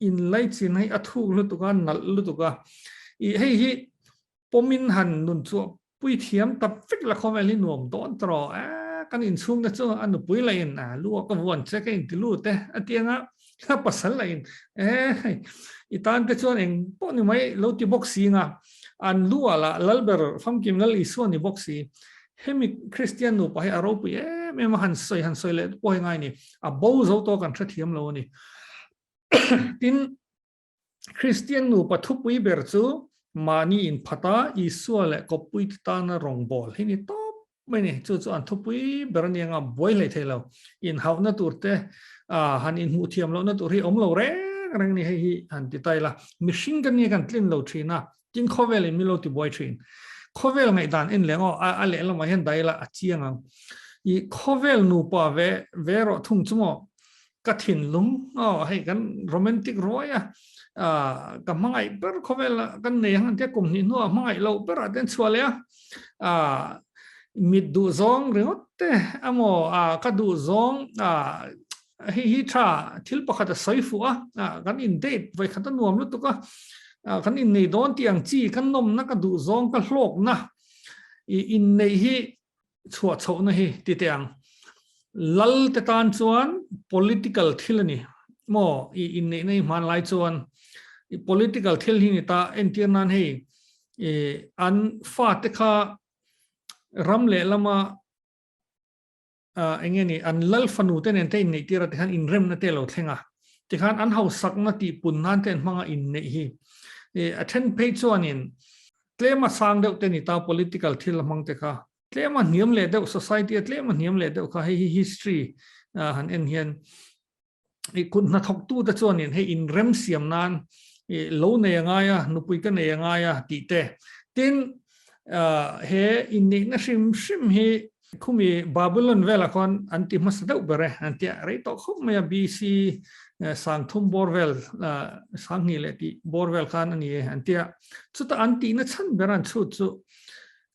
inlaichin hei a thuk lutuk a, nalh lutuk a, i hei hi pawmin han nun chhuah pui thiam ta vek la khawvel hi nuam dawn ta rawh, a kan inchhung te chu a nupui lah in a lu ah ka vuan che ka inti lut e a ti anga a pasal lah in e hei i tan te chuan eng pawh ni mai lo ti bawk si nga an lu ah lah Lalber famkim Lal Isua ni bawk si hemi Kristian nupa hi a ropui em em a han sawi han sawi leh pawh hi ngai ni a bo zo tawk an hrethiam lo a ni tin Kristian nupa thupui ber chu mahni inphata Isua leh kawppuite tana rawngbâwl hi ni tawp mai ni. Chu chu an thupui ber a ni anga buai hlei thei lo. Inhauhna tur te, han inhmuh thiam lohna tur hi awm lo reng reng ni hei hi han ti ta ila. Mihring kan nia kan tlin lo thin a, tin khawvelin min lo ti buai thin. Khawvel ngaihdan en leh aw, a lehlamah hian dah ila a chiang ang. I khawvel nupa ve ve rawh thung chu maw? Ka thinlung aw hei kan romantic ruai a ka hmangaih ber khawvel ah kan nei ang antia kum hnih hnuah hmangaih loh berah te an chhuah leh a mit duh zawng ringawt te emaw ka duh zawng hei hi tha thil pakhat a sawi fuh a kan in date vawi khat a nuam lutuk a kan innei dawn tih ang chi ka nawmna ka duh zawng ka hlawkna i inneih hi chhuah chhohna hi ti teh ang. Lal te tan chuan political thil a ni maw? I inneihna hi hmanlai chuan i political thil hi ni ta entir nan hei i an fate kha ram leh lama eng nge ni an lal fanu te nen te inneih tir a tikhan inremna te lo thleng a tikhan an hausakna tih pun nan te an hmanga inneih hi a then phei chuanin Tlema sang deuh te ni ta political thil a hmang te kha tlema hniam leh deuh society a tlema hniam leh deuh kha hei hi history han en hian i kut hnathawk tu te chuanin hei inrem siam nan i lo nei a ngai a nupui ka nei a ngai a tih te tin he inneihna hrim hrim hi Khumi Babylon velah khawn an ti hmasa deuh ber e, an tia rei tawh khawp mai a, BC sangthum bawr vel, sanghnih leh tih bawr vel khan a ni e, an tia. Chutah an tihna chhan ber an chhut chu,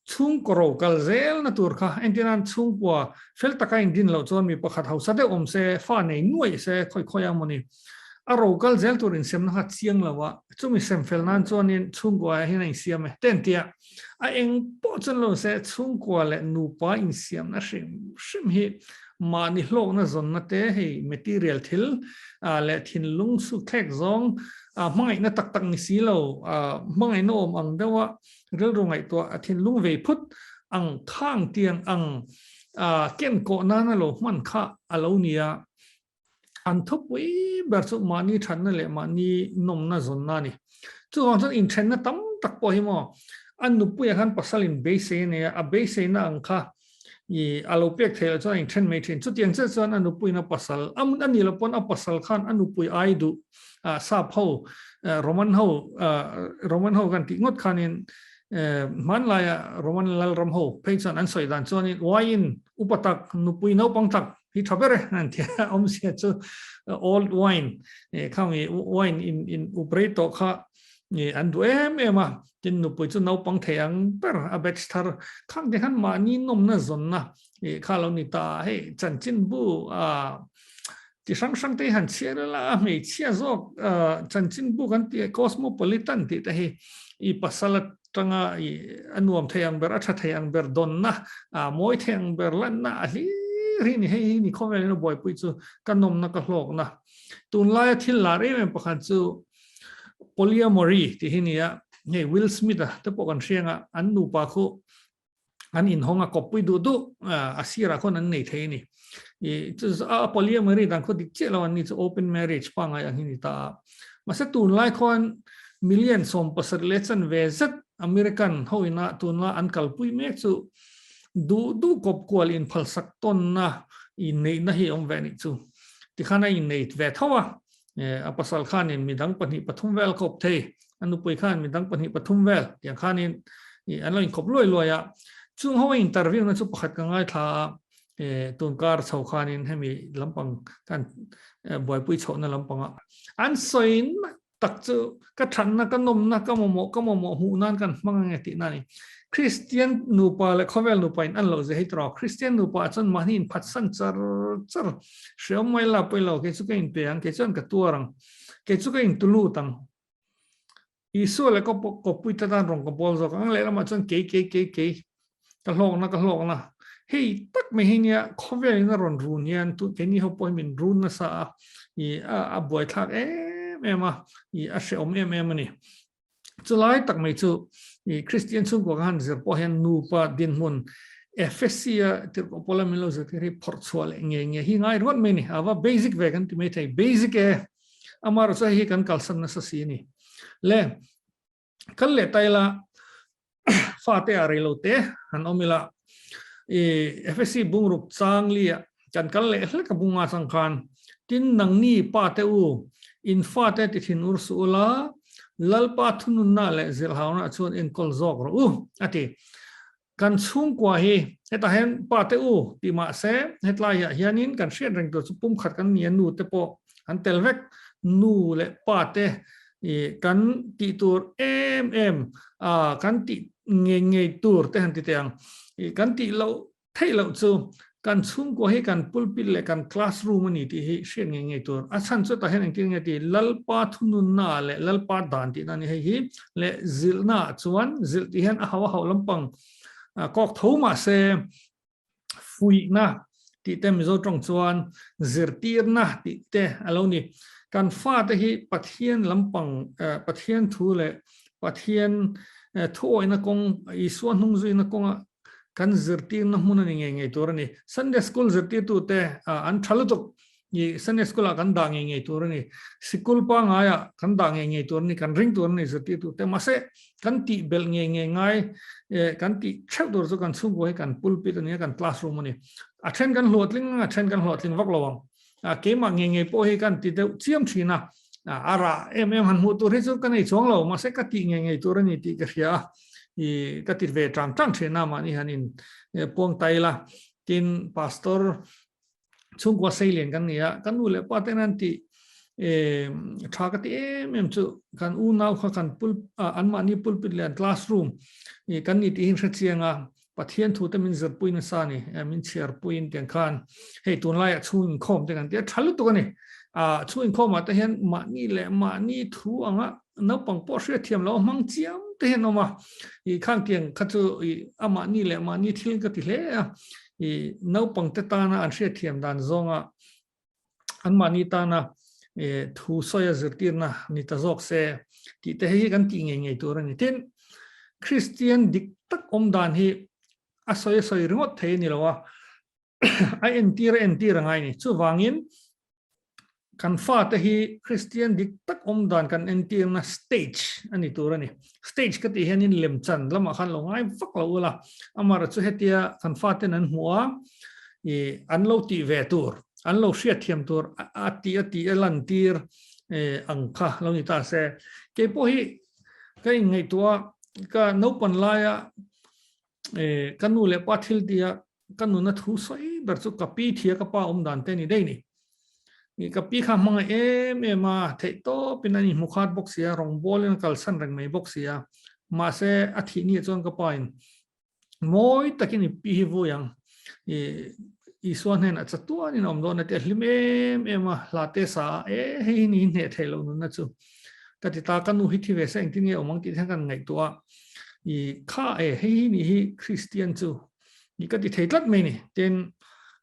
Chhungkaw ro kal zelna tur kha entirnan chhungkua fel taka indin loh chuan mi pakhat hausa deuh awm se, fa nei nuaih se khawi khawi ang mawni. A ro kal zel tur insemna kha chiang lo a, chumi sem fel nan chuanin chhungkua ah hian a insiam e. Te entia a eng pawh chuan lo se chhungkua leh nupa insiamna hrim hrim hi mahni hlawkna zawnna te hei material thil leh thinlung sukthlek zawng hmangaihna tak tak ni si lo hmangaihna awm ang deuha Rilru ngaihtuah a thinlung vei phut ang khang tiang ang ken kawh nana lo hman kha a lo ni a. An thupui ber chu mahni thatna leh mahni nawmna zawnna a ni. Chuvang chuan inthenna tam tak pawh hi maw a nupuiah khan pasal in beisei a nei a, a beiseina ang kha i a lo pek theih loh chuan a inthen mai thin. Chutiang chiah chuan a nupuiin a pasal, a nih loh pawn a pasal khan a nupui ai duh sap ho, Roman ho, Roman ho kan tih ngawt khanin hmanlaia Roman lalram ho phei chuan an sawi dan chuanin wine upa tak, nupui naupang tak hi tha ber e an ti a, awmzia chu old wine khang i wine in up rei tawh kha an duh em em a. Tin nupui chu naupang thei ang ber a batch thar khang te khan mahni nawmna zawnna ih kha lo ni ta hei chanchinbu ah ti hrang hrang te hi han chhiar ila a hmeichhia zawk ah chanchinbu kan tih cosmopolitan tih te hi ih pasal atanga ih a nuam thei ang ber a tha thei ang ber dawnna ah mawi thei ang ber lanna a hlir hi ni hei hi ni khawvelin a buaipui chu ka nawmna ka hlawkna tunlaia thil lar em em pakhat chu Polyamory tih hi nia, hei Will Smith a te pawh kan hriang a, an nupa khu an inhawng a kawppui duh duh a sirah khawn an nei thei a ni. I chu a polyamory dan khaw dik chiah lo an ni chu open marriage pangai ang hi ni ta a. Mahse tunlai khawn million 70 leh chanve zet American ho ina tunla an kalpui mek chu duh duh kawp kual inphalsak tawnna inneihna hi awm ve a nih chu. Tikhan a innei ve tho a, a pasal khanin midang pahnih pathum vel kawp thei, a nupui khan midang pahnih pathum vel tiang khanin an lo inkawp luai luai a. Chung ho a interview na chu pakhat ka ngaithla a, tunkar chho khanin hemi lampang kan buaipui chhohna lampanga an sawi tak chu ka thatna, ka nawmna, ka mamawh, ka mamawh hmuh nan kan hmang ange tihna a ni. Kristian nupa leh khawvel nupa in an lo zia hi tawh. Kristian nupa ah chuan mahni in phatsan char char hreawm mai la pawi lo, kei chu ka in pe ang, kei chuan ka tuar ang, kei chu ka in tu lut ang. Isua leh ka kawppui te tan rawn ka bawl zawk ang, lehlamah chuan kei kei kei kei ka hlawkna ka hlawkna. Hei tak mai hi nia khawvel in a rawn run hian tu keini ho pawh hi min run nasa a, i a buaithlak em em a, i a hreawm em em a ni. Chulai tak mai chu i Kristian chhungkua ka han zir pawh hian nupa dinhmun Ephesia tirhkoh Paula min lo zirtir hi phawrh chhuah leh nge nge hi ngai ruat mai a ni. A va basic ve kan ti mai thei. Basic e. Amaherawhchu hei hi kan kalsan nasa si a ni. Le kal leh ta ila fate ah rei lo te han awm ila i Efesi bungruk chang li ah kan kal leh hlek a bunga chang khan tin nangni pa te u in fate ti thin ur suh ula Lalpa thununna leh zirhauna chuan enkawl zawk rawh u a ti. Kan chhungkua hi hetah hian pa te u tih mah se hetlaiah hianin kan hriat reng tur chu pumkhat kan ni a nu te pawh an tel vek nu leh pa te i kan tih tur em em a kan tih ngei ngei tur te han ti teh ang i kan tih loh Theih loh chu kan chhungkua hi kan pulpit leh kan classroom a ni tih hi hriat ngei ngei tur. A chhan chu tah hian engtin nge tih Lalpa thununna leh Lalpa dan tihna a ni hei hi leh zilhna ah chuan zilh tih hian a hau a hauh lampang kawk tho mah se fuihna tih te Mizo tawng chuan zirtirna tih te a lo ni. Kan fate hi Pathian lampang Pathian thu leh Pathian thuawihna kawng Isua hnungzuina kawnga kan zirtirna hmun a ni ngei ngei tur a ni. Sunday School zirtirtute an tha lutuk. I Sunday School ah kan dah ngei ngei tur a ni. Sikul pangaiah kan dah ngei ngei tur a ni, kan ring tur a ni zirtirtute. Mahse, kan tih belh ngei ngei ngai, kan tih theuh tur chu kan chhungkua hi kan pulpit a ni a, kan classroom a ni. A then kan hlawhtling ang, a then kan hlawhtling vak lo ang. Keimah ngei ngei pawh hi kan ti deuh chiam thin a, a rah em em han hmuh tur hi chu ka nei chuang lo, mahse ka tih ngei ngei tur a ni tih ka hria a, i ka ti ve tang tang thin a, mahni han in puang tai ila. Tin, Pastor chhungkua seilian kan ni a, ka nu leh pa ten an tih. Tha ka ti em em chu kan unau kha kan pul anmahni pulpit leh an classroom kan ni tih hi hre chiang a, Pathian thu te min zirpui nasa a ni, min chhiarpuiin tiang khan hei tunlaiah chhung inkhawm te kan ti a, tha lutuk a ni. Chhung inkhawmah te hian mahni leh mahni thu anga naupang pawh hriatthiam lo a hmang chiam te hian a awm a, i khang tiang kha chu i amahni leh mahni thil ka ti hle a, i naupang te tana an hriatthiam dan zawnga anmahni tana thu sawia zirtirna ni ta zawk se tih te hei hi kan tih ngei ngei tur a ni. Tin, Kristian dik tak awm dan hi a sawi a sawi ringawt thei a ni lo a, a entir a entir a ngai a ni. Chuvangin kan fate hi Kristian dik tak awm dan kan entirna stage a ni tur a ni. Stage ka tih hianin lemchan lamah khan lo ngai vak lo ula, amaherawhchu chu hetia kan faten an hmuh a, i an lo tih ve tur, an lo hriatthiam tur a tih a tih a lantir ang kha lo ni ta se. Kei pawh hi ka inngaihtuah a, ka naupan laia ka nu leh pa thil tia ka nuna thu sawi ber chu ka pi thia ka pa awm dan te ni daih ni. Ka pi kha hmangaih em em a, theih tawpin an inhmu khat bawk sia, rawngbawlin a kalsan reng mai bawk sia. Mahse a thih ni ah chuan ka pa in Mawi takin i pi hi vui ang. I Isua hnenah chatuanin a awm dawn a ti a hlim em em a, hla te sa a, e hei hi ni hneh theih loh nunna chu. Ka ti ta, ka nu hi thi ve se engtin nge awm ang tih hian kan ngaihtuah a. I kha e hei hi ni hi Kristian chu i ka ti thei tlat mai ni. Tin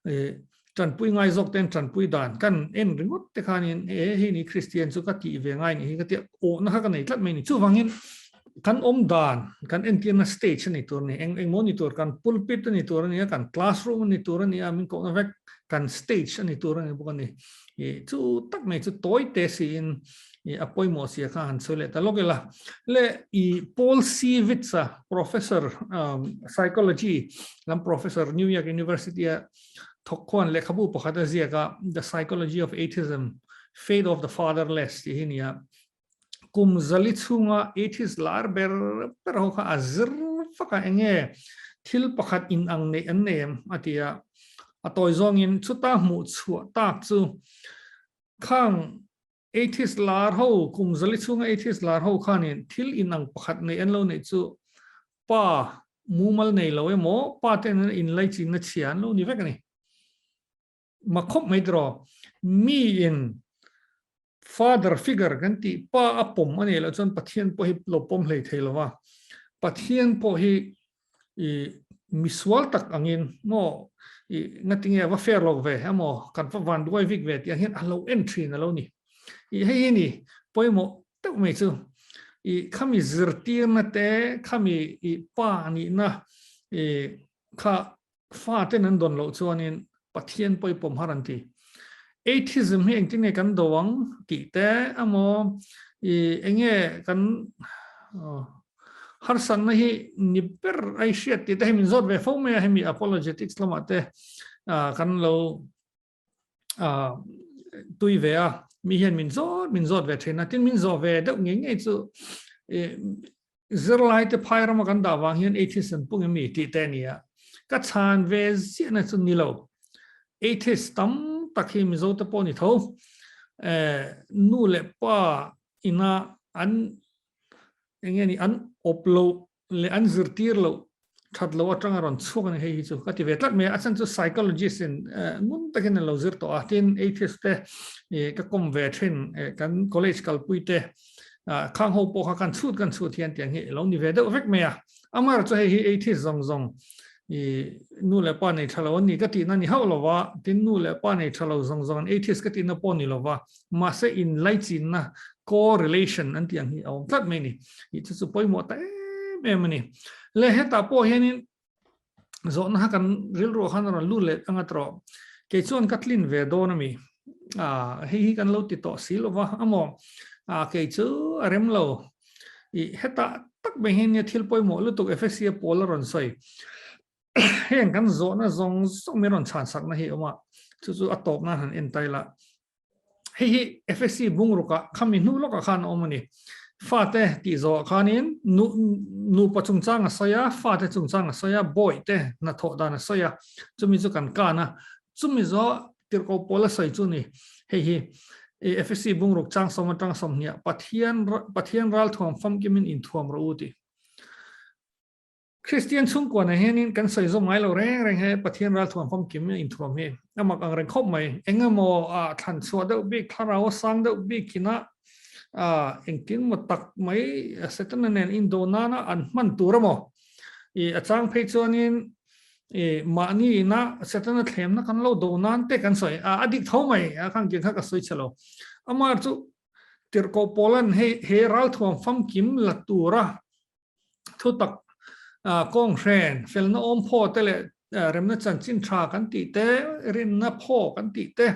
i Tanpui ngai zawk ten tanpui dan kan en ringawt te khanin e hei ni Kristian chu ka tih ve ngai nih hi ka tia awhna kha ka nei tlat mai ni. Chuvangin kan awm dan kan entirna stage a ni tur a ni, eng engmaw ni tur kan pulpit a ni tur a ni a, kan classroom a ni tur a ni a, min kohna vek kan stage a ni tur a ni bawk a ni. I chu tak mai chu tawi te siin i a pawimawh sia kha han sawi leh ta lawk ila. Le i Paul C. Vitz a professor psychology lam professor New York University a Thawk khuan lehkhabu pakhat a ziak a, The Psychology of Atheism, Fate of the Fatherless tih hi a ni a. Kum zali chhunga atheist lar ber ber ho kha a zir vak a, enge thil pakhat inang neih an nei em a ti a. A tawi zawngin chuta hmuh chhuah tak chu khang Atheist lar ho, kum zali chhunga atheist lar ho khanin thil inang pakhat nei an lo neih chu pa mumal nei lo emaw, pa ten an inlaichinna chhia an lo ni vek a ni. Ma khawp mai tiraw, miin father figure kan tih pa a pawm a nih loh chuan Pathian pawh hi lo pawm hlei thei lo va, Pathian pawh hi i misual tak angin maw i ngatinge a va fair lo ve emaw kan va van duai vik ve tih ang hian a lo en thin a lo ni. I hei hi ni pawimawh deuh mai chu i khami zirtirna te khami i pa nihna i kha Fa ten an dawn loh chuanin Pathian pawh i pawm har an ti. Atheism hi engtin nge kan do ang tih te emaw i enge kan harsatna hi ni ber a i hriat tih te hi min zawt ve fo mai a, hemi apologetics lamah te kan lo tui ve a, mi hian min zawt min zawt ve thin a, tin min zawh ve deuh ngei ngei chu zirlai te phai rama kan dah vang hian atheist an pung emi tih te a ni a, ka chhan ve ziahna chu ni lo, atheist tam tak hi Mizo te pawh ni tho, nu leh pa ina an eng nge ni an awp loh leh an zirtir loh that loh atanga rawn chhuak a ni hei hi chu ka ti ve tlat mai a, a chhan chu psychologist in ngun takin an lo zir tawh a, tin atheist te ka kawm ve thin kan college kalpui te khang ho pawh kha kan chhut kan chhut hian tiang hi lo ni ve deuh vek mai a, amaherawhchu hei hi atheist zawng zawng i nu leh pa nei tha lo an ni ka tihna ni hauh lova, tin nu leh pa nei tha lo zawng zawng an atheist ka tihna pawh ni lova, mahse inlaichinna correlation an tih ang hi a awm tlat mai a ni. Ih chu chu pawimawh ta em em a ni. Le hetah pawh hianin zawhna kha kan rilruah khan a rawn lut leh anga tawh. Kei chuan ka tlin ve dawn a mi. Ah hei hi kan lo ti tawh si lova amaw ah kei chu a rem lo. Ih hetah tak mai hian nia thil pawimawh lutuk FSC a pawl a rawn sawi. Heng kan zawhna zawng zawng min rawn chhan sakna hi a awm a, chu chu a tawp nan han en ta ila. Hei hi FSC bungrukah khami hnu lawkah khan a awm a ni. Fate tih zawhah khanin nu nupa chungchang a sawi a, fate chungchang a sawi a, bawihte hnathawh dan a sawi a, chumi chu kan kan a. Chumi zawh tirhkoh pawl a sawi chu ni hei hi. Efesi bungruk chang sawm atang sawmhniah Pathian Pathian ralthuam famkimin inthuam rawh u ti. Kristian chhungkua nei hianin kan sawi zawm ngai lo reng reng he Pathian ralthuam famkim inthuam hi a mak ang reng khawp mai. Engemaw ah thlan chhuah deuh bik, thlarau a sang deuh bik ina ah engtin maw tak mai Setana nen indo nana an hman tur emaw i a chang phei chuanin i mahni ina Setana thlemna kan lo do nan te kan sawi a a dik tho mai a khang tiang kha ka sawi chhe lo. Amah chu tirhkoh pawlan hei he ralthuam famkim la tura Thutak kawnghren, felna awm phaw te leh remna chanchin tha kan tih te, rinna phaw kan tih te,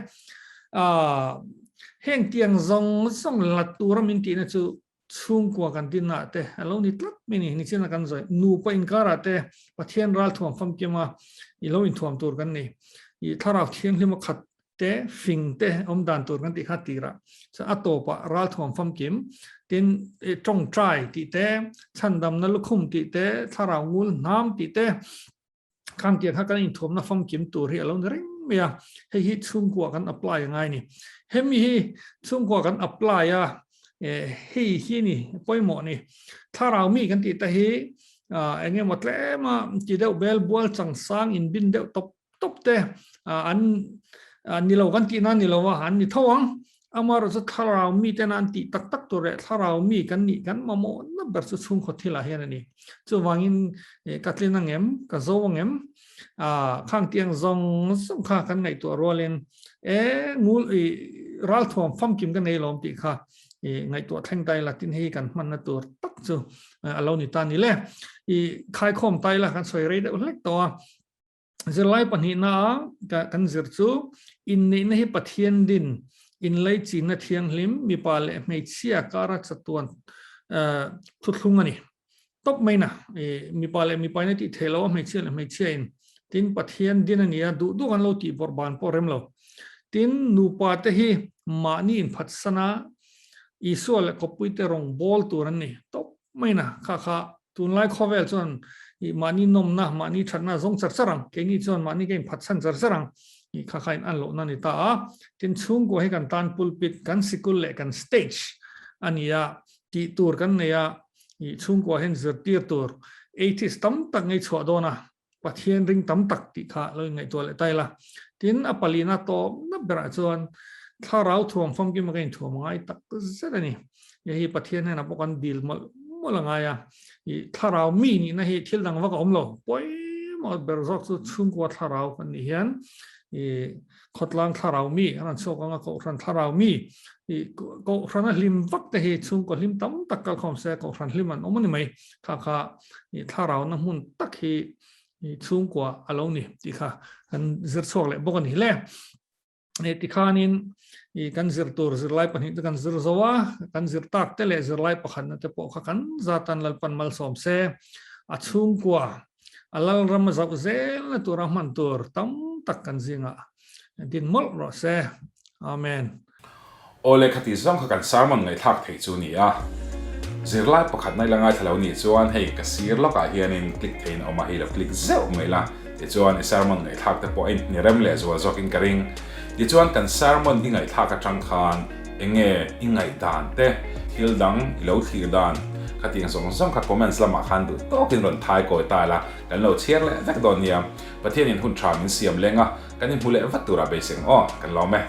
heng tiang zawng zawng la tura min tihna chu chhungkua kan dinna te a lo ni tlat mai ni. Nichina kan zawi nupa inkarah te Pathian ralthuam famkima i lo inthuam tur kan ni. I thlarau thianghlim a khat te fing te awm dan tur kan tih kha tirah chuan a tawpah ralthuam famkim tin tawngtai tih te chhandamna lukhum tih te thlarau ngul hnam tih te khang tiang kha kan inthuamna famkim tur hi a lo ni reng mai a, hei hi chhungkua kan apply a ngai ni. Hemi hi chhungkua kan apply a hei hi ni pawimawh ni. Thlarau mi kan tih te hi engemaw tlema ti deuh bel bual changsang inbin deuh tawp tawp te an ni lo kan tihna ni lo a, an ni tho ang. Amaherawh chu thlarau mi tena an tih tak tak tur leh thlarau mi kan nih kan mamawhna ber chu chhungkhaw thilah hian a ni. Chuvangin ka tlin ang em, ka zo ang em, khang tiang zawng zawng kha kan ngaihtuah rualin e ngul i ralthuam famkim ka nei lawm tih kha i ngaihtuah thleng ta ila tin hei kan hmanna tur tak chu a lo ni ta ni le. I khaikhawm ta ila kan sawi rei deuh hlek tawh a. Zirlai pahnihna a kan zir chu inneihna hi Pathian din, inlaichinna thianghlim, mipa leh hmeichhia kara chatuan thuthlung a ni. Tawp mai na, mipa leh mipa in a tih theih loh a, hmeichhia leh hmeichhia in. Tin, Pathian din a ni a, duh duh kan lo tih bawrh ban pawh rem lo. Tin, nupa te hi mahni inphatsan a, Isua leh kawppuite rawn bawl tur an ni. Tawp mai na, kha kha Tunlai khawvel chuan i mahni nawmna, mahni thatna zawng char char ang, keini chuan mahni ka inphatsan char char ang i kha kha in an lohna a ni ta a. Tin, chhungkua hi kan tan pulpit, kan sikul leh kan stage a ni a, tih tur kan nei a, i chhungkua hian zirtir tur atheist tam tak ngei chhuah dawn a, Pathian ring tam tak tih kha lo inngaihtuah leh ta ila. Tin, a palina tawpna berah chuan thlarau thuam famkima ka inthuam a ngai tak zet a ni. Hei hi Pathian hnenah pawh kan dil mawlh mawlh a ngai a. I thlarau mi nihna hi thil dang vak a awm lo. Pawimawh ber zawk chu chhungkua thlarau kan nih hian i khawtlang thlarau mi an rawn chhuak ang a, kohhran thlarau mi i kohhran a hlim vak te hi chhungkaw hlim tam tak kalkhawm se kohhran hlim an awm a ni mai. Kha kha i thlarau na hmun tak hi i chhungkua a lo ni tih kha kan zir chhuak leh bawk a ni hle. E tikhanin i kan zir tur zirlai pahnih te kan zir zo a, kan zir tak te leh zirlai pakhatna te pawh kha kan zatan Lalpan malsawm se a chhungkua a lalram a zauh zelna tura hman tur tam tak kan zingah din mawlh rawh se. Amen. Aw lehkha tih zawng kha kan sermon ngaihthlak theih chu ni a. Zirlai pakhat na ila ngaithla lo nih chuan hei ka sir lawkah hianin click theiin a awm a, hei lo click zeuh mai la tichuan i sermon ngaihthlak te pawh a inhni rem leh zual zawkin ka ring. Tichuan kan sermon hi ngaihthlak atang khan enge i ngaihdan te, thil dang i lo thlir dan khatiang zawng zawng kha comments lamah khan duh tawkin rawn thai kawi ta ila kan lo chhiar leh vek dawn nia. Pathianin hun tha min siam leng a, kan inhmu leh vat turah beiseng aw, kan lawm e.